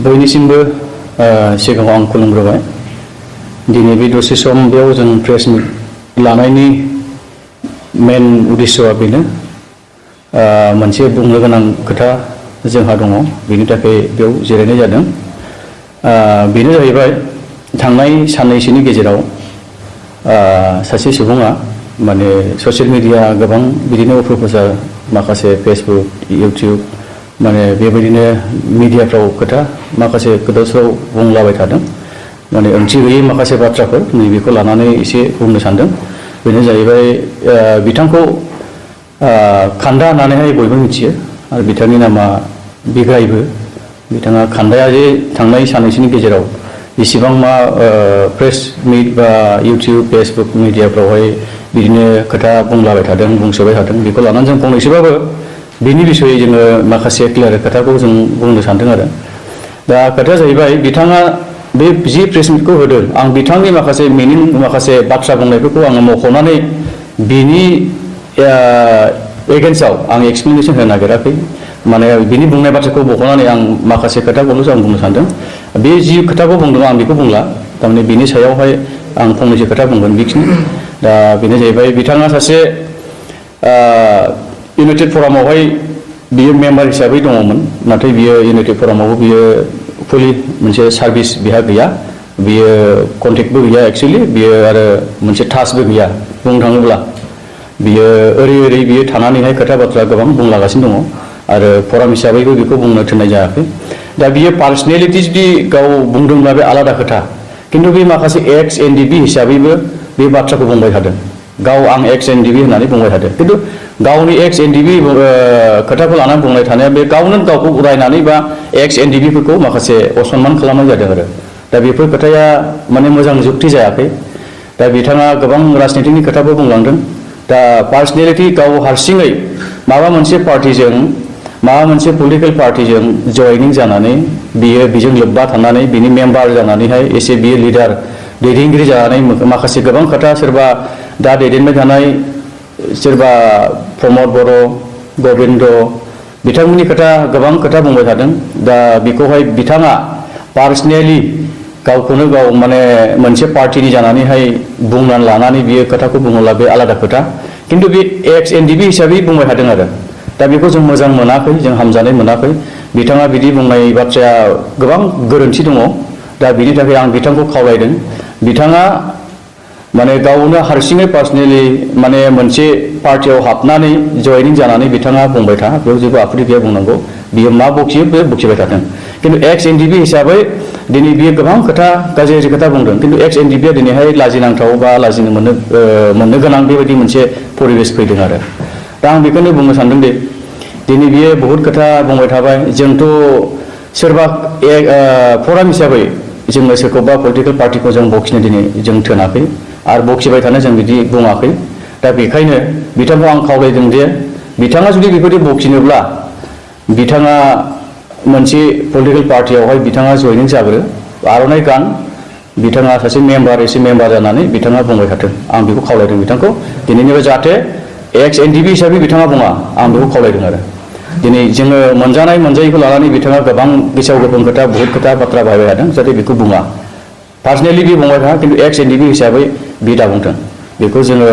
बयनिसिमबो सिगाङाव आं खुलुमग्रोबाय। दिनै बे दसे सम बेयाव जों प्रेस मिट लानायनि मेन उद्देश्यआ बेनो, मोनसे बुंनो गोनां खोथा जोंहा दङ, बेनि थाखाय बेयाव जिरायनाय जादों। बेनो जाहैबाय थांनाय साननैसोनि गेजेराव सासे सुबुङा माने ससियेल मिडिया गोबां बिदिनो अफप्रचार माखासे फेसबुक इउटिउब माने बेबायदिनो मिडियाफ्राव माखासे खोथाफ्राव बुंलाबाय थादों, माने ओंथि गैयै माखासे बाथ्राफोर नैबेखौ लानानै एसे बुंनो सानदों। बेनो जाहैबाय बिथांखौ खान्दा होननानैहाय बयबो मिथियो आरो बिथांनि नामा बिग्रायबो। बिथाङा खान्दाया जे थांनाय साननैसोनि गेजेराव इसिबां मा प्रेस मिट बा इउटिउब फेसबुक मिडियाफ्रावहाय बिदिनो खोथा बुंलाबाय थादों, बुंसोबाय थादों, बेखौ लानानै जों फंनैसोबाबो बिनि बिसयै जोङो माखासे क्लियार खोथाखौ जों बुंनो सानदों आरो। दा खोथाया जाहैबाय बिथाङा बे जि प्रेस मिटखौ होदों, आं बिथांनि माखासे मिनिं माखासे बाथ्रा बुंनायफोरखौ आङो मख'नानै बिनि एगेन्स्टआव आं एक्सप्लेनेसन होनो नागिराखै, माने बिनि बुंनाय बाथ्राखौ बख'नानै आं माखासे खोथाखौल'सो आं बुंनो सानदों। बे जि खोथाखौ बुंदों आं बेखौ बुंला, थारमाने बिनि सायावहाय आं फंनैसो खोथा बुंगोन बेखिनि। दा बेनो जाहैबाय बिथाङा सासे इउनाइटेड फरामावहाय बियो मेम्बार हिसाबै दङमोन, नाथाय बियो इउनाइटेड फरामावबो बियो फुलि मोनसे सार्भिस बिहा गैया, बियो कन्टेक्टबो गैया एक्सुवेलि, बियो आरो मोनसे टाचबो गैया। बुंनो थाङोब्ला बियो ओरै बियो थानानैहाय खोथा बाथ्रा गोबां बुंलागासिनो दङ आरो फराम हिसाबैबो बेखौ बुंनो थिननाय जायाखै। दा बियो पार्सनेलिटि जुदि गाव बुंदोंब्ला बे आलादा खोथा, खिन्थु बे माखासे एक्स एनडिबि हिसाबैबो बे बाथ्राखौ बुंबाय थादों। गाव आं एक्स एनडिबि होननानै बुंबाय थादों, खिन्थु गावनि एक्स एनडिबि खोथाखौ लानानै बुंनाय थानाया बे गावनो गावखौ उरायनानै बा एक्स एनडिबिफोरखौ माखासे असनमान खालामनाय जादों आरो। दा बेफोर खोथाया माने मोजां जुक्ति जायाखै। दा बिथाङा गोबां राजनितिनि खोथाबो बुंलांदों। दा पार्सनेलिटि गाव हारसिङै माबा मोनसे पार्टिजों माबा मोनसे पलिटिकेल पार्टिजों जयनिं जानानै बियो बेजों लोब्बा थानानै बिनि मेम्बार जानानैहाय एसे बियो लिडार दैदेनगिरि जानानै माखासे गोबां खोथा, सोरबा दा दैदेनबाय थानाय सोरबा प्रमद बर', गबिन्द बिथांमोननि गोबां खोथा बुंबाय थादों। दा बेखौहाय बिथाङा पार्सनेलि गावखौनो गाव माने मोनसे पार्टिनि जानानैहाय बुंनानै लानानै बियो खोथाखौ बुङोब्ला बे आलादा खोथा, खिन्थु बे एक्स एनडिबि हिसाबै बुंबाय थादों आरो। दा बेखौ जों मोजां मोनाखै, जों हामजानाय मोनाखै। बिथाङा बिदि बुंनाय बाथ्राया गोबां गोरोन्थि दङ। दा बिनि थाखाय आं बिथांखौ खावलायदों, बिथाङा माने गावनो हारसिङै पार्सनेलि माने मोनसे पार्टियाव हाबनानै जयनिं जानानै बिथाङा बुंबाय था, बेयाव जेबो आपत्ति गैया बुंनांगौ। बियो मा बखियो बे बखिबाय थादों, खिन्थु एक्स एनडिबि हिसाबै दिनै बियो गोबां खोथा गाज्रि खोथा बुंदों, खिन्थु एक्स एनडिबिया दिनैहाय लाजिनांथाव बा लाजिनो मोननो गोनां बेबायदि मोनसे परिबेस फैदों आरो। दा आं बेखौनो बुंनो सानदों दि दिनै बियो बहुद खोथा बुंबाय थाबाय। जोंथ' सोरबा फराम हिसाबै जोङो सोरखौबा पलिटिकेल पार्टिखौ जों बखिनो दिनै जों थोनाखै आरो बखिबाय थानो जों बिदि बुङाखै। दा बेखायनो बिथांखौ आं खावलायदों जे बिथाङा जुदि बेबायदि बखिनोब्ला बिथाङा मोनसे पलिटिकेल पार्टियावहाय बिथाङा जयनिं जाग्रो, आर'नाइ गान, बिथाङा सासे मेम्बार जानानै बिथाङा बुंबाय थाथों। आं बेखौ खावलायदों बिथांखौ दिनैनिफ्राय, जाहाथे एक्स एनडिबि हिसाबै बिथाङा बुङा, आं बेखौ खावलायदों आरो। दिनै जोङो मोनजानाय मोनजायैखौ लानानै बिथाङा गोबां गेसाव गोफोन खोथा बहुद खोथा बाथ्रा बाहायबाय थादों, जाहाथे बेखौ बुङा। पार्सनेलि बे बुंबाय थाङा, खिन्थु एक्स एनडिबि हिसाबै बे दा बुंथों। बेखौ जोङो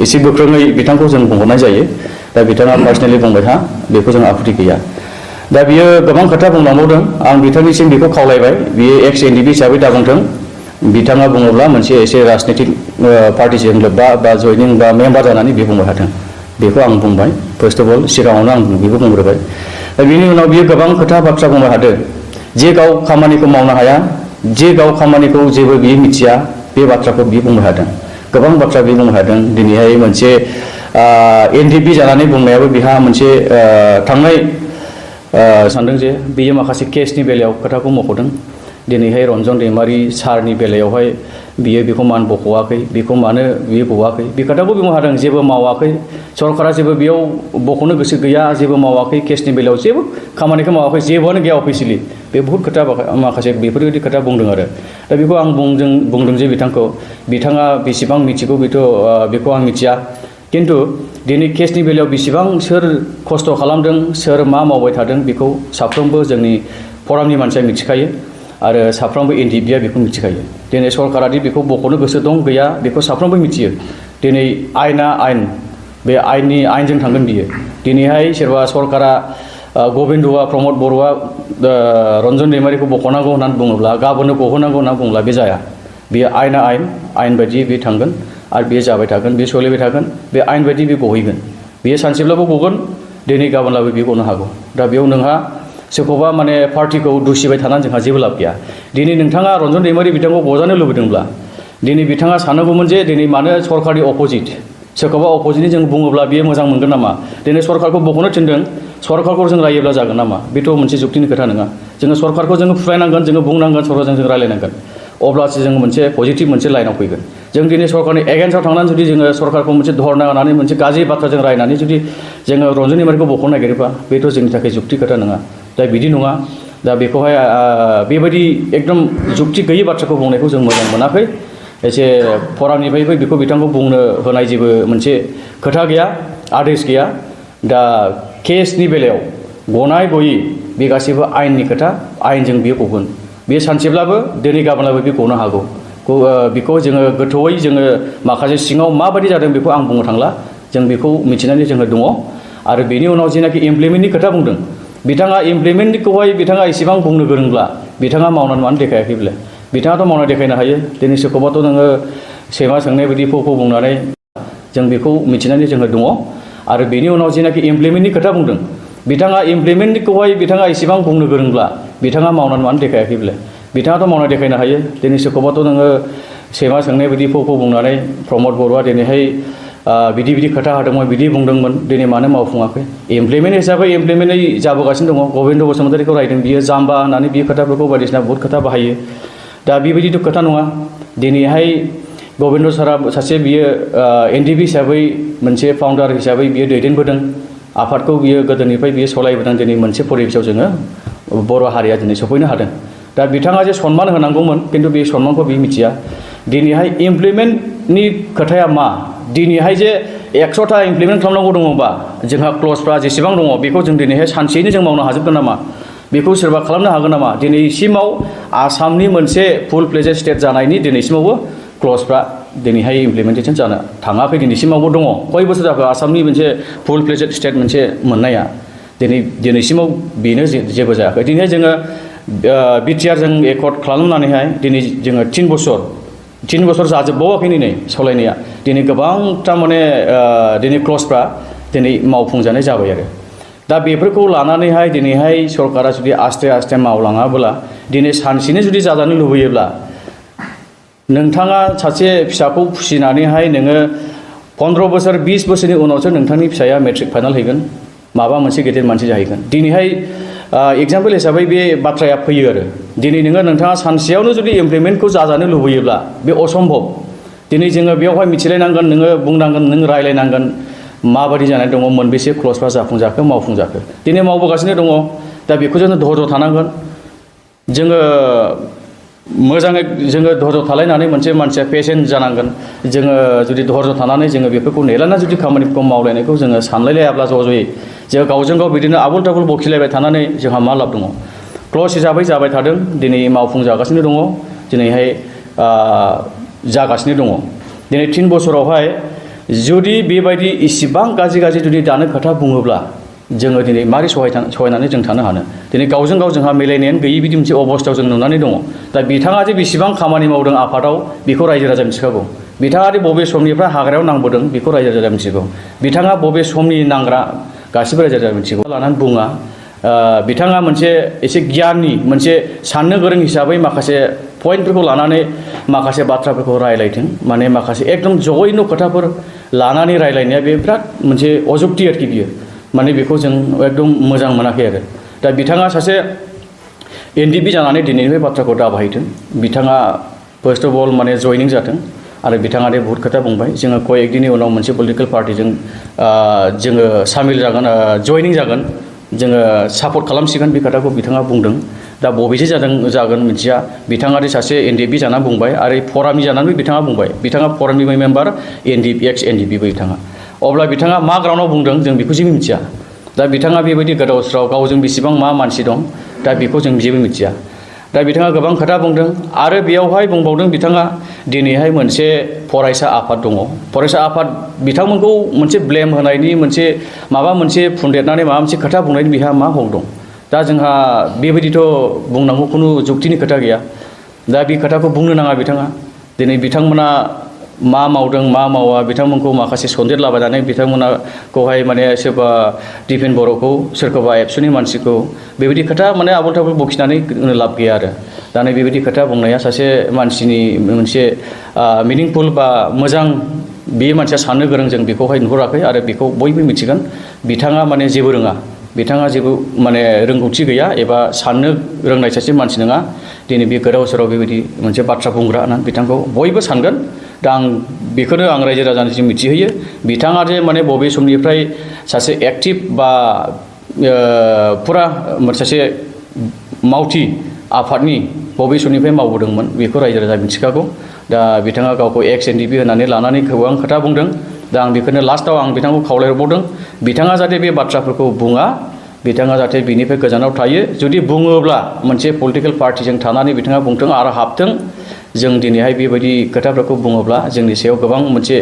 एसे गोख्रोङै बिथांखौ जों बुंहरनाय जायो। दा बिथाङा पार्सनेलि बुंबाय था, बेखौ जों आपत्ति गैया। दा बियो गोबां खोथा बुंलांबावदों, आं बिथांनिसिम बेखौ खावलायबाय, बियो एक्स एनडिबि हिसाबै दा बुंथों। बिथाङा बुङोब्ला मोनसे एसे राजनितिक पार्टिजों लोब्बा बा जयनिं बा मेम्बार जानानै बे बुंबाय थाथों। बेखौ आं बुंबाय, फार्स्ट अफ अल सिगाङावनो आं बेखौ बुंग्रोबाय। दा बिनि उनाव बियो गोबां खोथा बाथ्रा बुंबाय थादों, जे गाव खामानिखौ मावनो हाया, जे गाव खामानिखौ जेबो बियो मिथिया, बे बाथ्राखौ बियो बुंबाय थादों। गोबां बाथ्रा बियो बुंबाय थादों। दिनैहाय मोनसे एनडिबि जानानै बुंनायाबो बिहा मोनसे थांनाय सानदों जे बियो माखासे केसनि बेलायाव खोथाखौ मख'दों। दिनैहाय रन्जन दैमारि सारनि बेलायावहाय बियो बेखौ मानो बख'वाखै, बेखौ मानो बियो गवाखै, बे खोथाखौ बुंनो हादों। जेबो मावाखै, सरकारा जेबो बेयाव बख'नो गोसो गैया, जेबो मावाखै, केसनि बेलायाव जेबो खामानिखौ मावाखै, जेबोआनो गैया अफिसियेलि। बे बहुद खोथा माखासे बेफोरबायदि खोथा बुंदों आरो। दा बेखौ आं बुंदों जे बिथाङा बेसेबां मिथिगौ बेखौ आं मिथिया, खिन्थु दिनै केसनि बेलायाव बेसेबां सोर खस्थ' खालामदों, सोर मा मावबाय थादों, बेखौ साफ्रोमबो जोंनि फरामनि मानसिया मिथिखायो आरो साफ्रोमबो एनडिएफबिआ बेखौ मिथिखायो दिनै सरकारा दि बेखौ बख'नो गोसो दं गैया बेखौ साफ्रोमबो मिथियो दिनै आयेना आयेन बे आयेनजों थांगोन बियो दिनैहाय सोरबा सरकारा गबिन्दआ प्रमद बर'आ रन्जन दैमारिखौ बख'नांगौ होननानै बुङोब्ला गाबोननो गहोनांगौ होननानै बुङोब्ला बे जाया बेयो आयेना आयेन बायदि बे थांगोन आरो बेयो जाबाय थागोन बे सोलिबाय थागोन बे आयेन बायदि बे गहैगोन बेयो सानसेब्लाबो गगोन दिनै गाबोनब्लाबो बे गनो हागौ दा बेयाव नोंहा सोरखौबा माने पार्टिखौ दुसिबाय थानानै जोंहा जेबो लाब गैया दिनै नोंथाङा रन्जन दैमारि बिथांखौ बजानो लुबैदोंब्ला दिनै बिथाङा साननांगौमोन जे दिनै मानो सरकारनि अपोजिट सोरखौबा अपोजिटनि जों बुङोब्ला बियो मोजां मोनगोन नामा दिनै सरकारखौ बख'नो थिनदों सरकारखौ जों रायोब्ला जागोन नामा बेथ' मोनसे जुक्तिनि खोथा नङा जोङो सरकारखौ जोङो फुरायनांगोन जोङो बुंनांगोन सरकारजों जों रायलायनांगोन अब्लासो जों मोनसे पजिटिभ मोनसे लाइनाव फैगोन जों दिनै सरकारनि एगेन्स्टआव थांनानै जुदि जोङो सरकारखौ मोनसे धरना होनानै मोनसे गाज्रि बाथ्राजों रायनानै जुदि जोङो रन्जन दैमारिखौ बख'नो नागिरोबा बेथ' जोंनि थाखाय जुक्ति खोथा नङा दा बिदि नङा दा बेखौहाय बेबायदि एकदम जुक्ति गैयै बाथ्राखौ बुंनायखौ जों मोजां मोनाखै एसे फरामनिफ्रायबो बेखौ बिथांखौ बुंनो होनाय जेबो मोनसे खोथा गैया आदेश गैया दा केसनि बेलायाव गनाय गयि बे गासैबो आयेननि खोथा आयेनजों बियो गगोन बे सानसेब्लाबो दिनै गाबोनब्लाबो बे गनो हागौ बेखौ जोङो गोथौयै जोङो माखासे सिङाव माबायदि जादों बेखौ आं बुंनो थांला जों बेखौ मिथिनानै जोङो दङ आरो बेनि उनाव जेनाखि इमप्लिमेन्टनि खोथा बुंदों बिथाङा इमप्लिमेन्टखौहाय बिथाङा एसेबां बुंनो गोरोंब्ला बिथाङा मावनानै मानो देखायाखैब्ला बिथाङाथ' मावना देखायनो हायो दिनै सोरखौबाथ' नोङो सैमा सोंनाय बायदि फौ बुंनानै जों बेखौ मिथिनानै जोङो दङ आरो बेनि उनाव जेनाखि इमप्लिमेन्टनि खोथा बुंदों बिथाङा इमप्लिमेन्टखौहाय बिथाङा एसेबां बुंनो गोरोंब्ला बिथाङा मावनानै मानो देखायाखैब्ला बिथाङाथ' मावना देखायनो हायो दिनै सोरखौबाथ' नोङो सैमा सोंनाय बायदि फौ बुंनानै प्रमद बर'आ दिनैहाय बिदि खोथा होदोंमोन बिदि बुंदोंमोन दिनै मानो मावफुङाखै इमप्लिमेन्ट हिसाबै इमप्लिमेन्टै जाबोगासिनो दङ गबिन्द बसुमतारीखौ रायदों बियो जाम्बा होननानै बे खोथाफोरखौ बायदिसिना बहुत खोथा बाहायो दा बेबायदिथ' खोथा नङा दिनैहाय गबिन्द सारा सासे बियो एनडिएफबि हिसाबै मोनसे फाउन्डार हिसाबै बियो दैदेनबोदों आफादखौ बियो गोदोनिफ्राय बियो सलायबोदों दिनै मोनसे परिबेसाव जोङो बर' हारिया दिनै सफैनो हादों दा बिथाङा जे सनमान होनांगौमोन खिन्थु बे सनमानखौ बे मिथिया दिनैहाय इमप्लिमेन्टनि खोथाया मा दिनैहाय जे 100टा इमप्लिमेन्ट खालामनांगौ दङबा जोंहा क्लजफ्रा जेसेबां दङ बेखौ जों दिनैहाय सानसेयैनो जों मावनो हाजोबगोन नामा बेखौ सोरबा खालामनो हागोन नामा दिनैसिमाव आसामनि मोनसे फुल फ्लेजेड स्टेट जानायनि दिनैसिमावबो क्लजफ्रा दिनैहाय इमप्लिमेन्टेसन जानो थाङाखै दिनैसिमावबो दङ कय बोसोर जाखो आसामनि मोनसे फुल फ्लेजेड स्टेट मोनसे मोननाया दिनैसिमाव बेनो जेबो जायाखै दिनैहाय जोङो बिटिआरजों एकर्ड खालामनानैहाय दिनै जोङो 3 बोसोर जाजोबबावाखै नै सालायनाया दिनै गोबांथा माने दिनै क्लजफ्रा दिनै मावफुंजानाय जाबाय आरो दा बेफोरखौ लानानैहाय दिनैहाय सरकारा जुदि आस्ते मावलाङाब्ला दिनै सानसेनो जुदि जाजानो लुबैयोब्ला नोंथाङा सासे फिसाखौ फिसिनानैहाय नोङो 15 बोसोर 20 बोसोरनि उनावसो नोंथांनि फिसाया मेट्रिक फाइनाल हैगोन माबा मोनसे गेदेर मानसि जाहैगोन दिनैहाय एग्जाम्पल हिसाबै बे बाथ्राया फैयो आरो दिनै नोंथाङा सानसेयावनो जुदि इमप्लिमेन्टखौ जाजानो लुबैयोब्ला बे असम्भब दिनै जोङो बेवहाय मिथिलायनांगोन नोङो बुंनांगोन नों रायलायनांगोन माबायदि जानानै दङ मोनबेसे क्लजफ्रा जाफुंजाखो मावफुंजाखो दिनै मावबोगासिनो दङ दा बेखौ जोङो धैर्य थानांगोन जोङो मोजाङै जोङो धैर्य थालायनानै मोनसे मानसिया पेसेन्ट जानांगोन जोङो जुदि धैर्य थानानै जोङो बेफोरखौ नेलाना जुदि खामानिफोरखौ मावलायनायखौ जोङो सानलायलायाब्ला ज'यै जों गावजों गाव बिदिनो आबुल ताबुल बखिलायबाय थानानै जोंहा मा लाब दङ क्लज हिसाबै जाबाय थादों दिनै मावफुंजागासिनो दङ दिनैहाय जागासिनो दङ दिनै 3 बोसोरावहाय जुदि बेबायदि इसिबां गाज्रि जुदि दानो खोथा बुङोब्ला जोङो दिनै मारै सहायनानै जों थानो हानो दिनै गावजों गाव जोंहा मिलायनायानो गैयै बिदि मोनसे अबस्थायाव जों नुनानै दङ दा बिथाङा जे बेसेबां खामानि मावदों आफादाव बेखौ रायजो राजा मिथिखागौ बिथाङा दि बबे समनिफ्राय हाग्रायाव नांबोदों बेखौ रायजो राजा मिथिगौ बिथाङा बबे समनि नांग्रा गासिबो रायजो राजा मिथिगौ लानानै बुङा बिथाङा मोनसे एसे गियाननि मोनसे साननो गोरों हिसाबै माखासे पइन्टफोरखौ लानानै माखासे बाथ्राफोरखौ रायलायथों माने माखासे एकदम जयैनो खोथाफोर लानानै रायलायनाया बे बिराद मोनसे अजुक्ति आरोखि बियो माने बेखौ जों एकदम मोजां मोनाखै आरो दा बिथाङा सासे एनडिएफबि जानानै दिनैनिफ्राय बाथ्राखौ दाबाहायथों बिथाङा फार्स्ट अफ अल माने जयनिं जाथों आरो बिथाङा दे बहुत खोथा बुंबाय जोङो कयेक दिननि उनाव मोनसे पलिटिकेल पार्टिजों जोङो सामिल जागोन जयनिं जागोन जोङो सापर्ट खालामसिगोन बे खोथाखौ बिथाङा बुंदों दा बबेसे जागोन मिथिया बिथाङा दि सासे एनडिएफबि जानानै बुंबाय आरो फरामि जानानैबो बिथाङा बुंबाय बिथाङा फरामि मेम्बार एक्स एनडिएफबि बिथाङा अब्ला बिथाङा मा ग्राउन्डआव बुंदों जों बेखौ जेबो मिथिया दा बिथाङा बेबायदि गोदाव सोराव गावजों बेसेबां मा मानसि दं दा बेखौ जों जेबो मिथिया दा बिथाङा गोबां खोथा बुंदों आरो बेयावहाय बुंबावदों बिथाङा दिनैहाय मोनसे फरायसा आफाद दङ फरायसा आफाद बिथांमोनखौ मोनसे ब्लेम होनायनि मोनसे माबा मोनसे फुनदेरनानै माबा मोनसे खोथा बुंनायनि बिहा मा हक दं दा जोंहा बेबायदिथ' बुंनांगौ खुनु जुक्तिनि खोथा गैया दा बे खोथाखौ बुंनो नाङा बिथाङा दिनै बिथांमोना मा मावदों मा मावा बिथांमोनखौ माखासे सन्देरलाबायनानै बिथांमोनाखौहाय माने सोरबा दिपेन बर'खौ सोरखौबा एबसुनि मानसिखौ बेबायदि खोथा माने आबुल थाबुल बखिनानै लाब गैया आरो दा नै बेबायदि खोथा बुंनाया सासे मानसिनि मोनसे मिनिंफुल बा मोजां बे मानसिया साननो गोरों जों बेखौहाय नुहुराखै आरो बेखौ बयबो मिथिगोन बिथाङा माने जेबो रोङा बिथाङा जेबो माने रोंगौथि गैया एबा साननो रोंनाय सासे मानसि नङा दिनै बे गोदाव सोराव बेबायदि मोनसे बाथ्रा बुंग्रा होननानै बिथांखौ बयबो सानगोन दा बेखौनो आं रायजो राजानिसिम मिथिहोयो बिथाङा जे माने बबे समनिफ्राय सासे एक्टिभ बा फुरा सासे मावथि आफादनि बबे समनिफ्राय मावबोदोंमोन बेखौ रायजो राजा मिथिखागौ दा बिथाङा गावखौ एक्स एनडिपि होनानै लानानै गोबां खोथा बुंदों दा आं बेखौनो लास्टआव आं बिथांखौ खावलायहरबावदों बिथाङा जाहाथे बे बाथ्राफोरखौ बुङा बिथाङा जाहाथे बिनिफ्राय गोजानाव थायो जुदि बुङोब्ला मोनसे पलिटिकेल पार्टिजों थानानै बिथाङा बुंथों आरो हाबथों जों दिनैहाय बेबायदि खोथाफोरखौ बुङोब्ला जोंनि सायाव गोबां मोनसे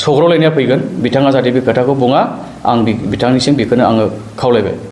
सौग्रावलायनाया फैगोन बिथाङा जाहाथे बे खोथाखौ बुङा आं बिथांनिसिम बेखौनो आङो खावलायबाय